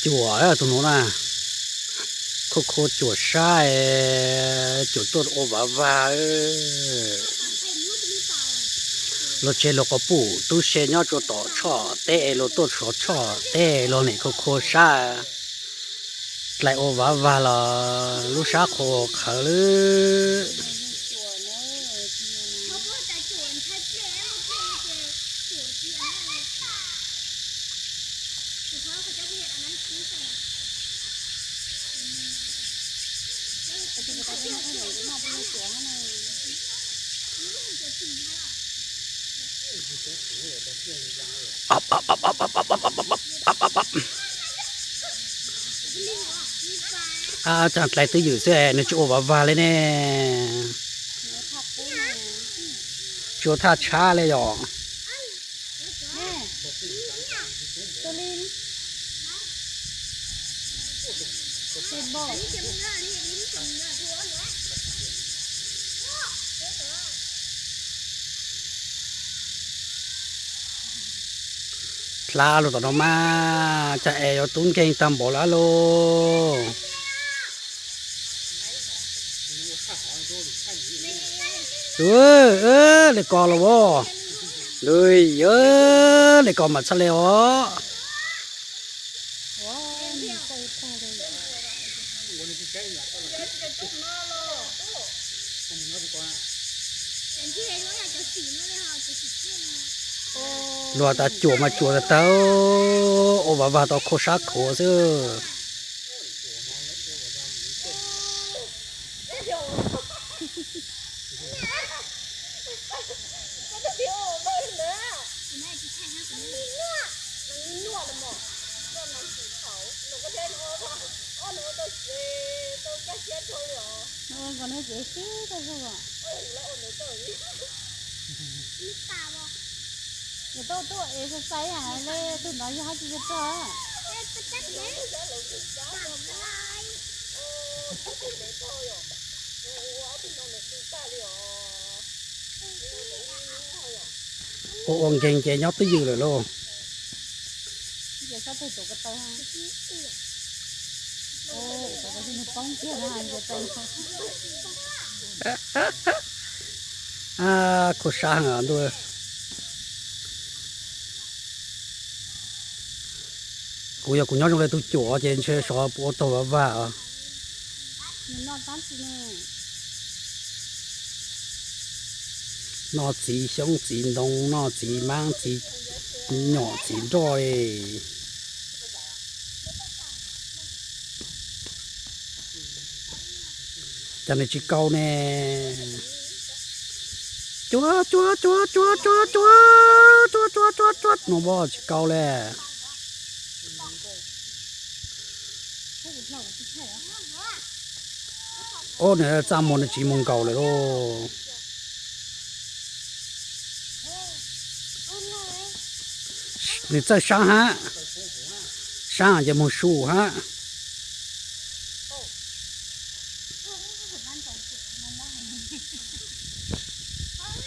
Cuam tus nuav na, khua khua cuam sab, cuam tuaj ua vav vag. Luag tsev luag quas puj tub se nyob rua tom tshoj teb, luag tuaj rua tshoj teb luag nim khua khua sab, dlais ua vav vag los lub sab qhuav qhawv lawm. Dlais twj ywm xwb, nws tsis ua vav vag li ne. Tsis ua thaj tshab li yom. Dlha lug tom no mas, cas es yuav tub nkeeg tag npaum lawm lauj. Li ko los as, li ko mam txhaj li os. Luag tas cuam mas cuam tag tag, ua vav vag tau khua sab qhuav xwb. Ua nkauj no ces sib tag zog os. Yog tau tuaj exercise le, tug no yog hab tsi yog tog. Ua ua nkeeg ces nyob twj ywm lawm lauj. Khua sab heev ntuj. Kuv yog kuv nyob zoo le tug cuam ces ntshe sov puas ua tau vav vag os. Noj txiv xyoob txiv ntoo, noj txiv maab txiv nyom txiv nroj li. Cas nws tsis kau ne? Cuab cuab cuab cuab cuab cuab cuab cuab cuab cuab no tsis kau le. Ub, nws txaj muag nws tsis mus nkaus lawm lauj. Nws txawj saab hab, saab ces moog su hab.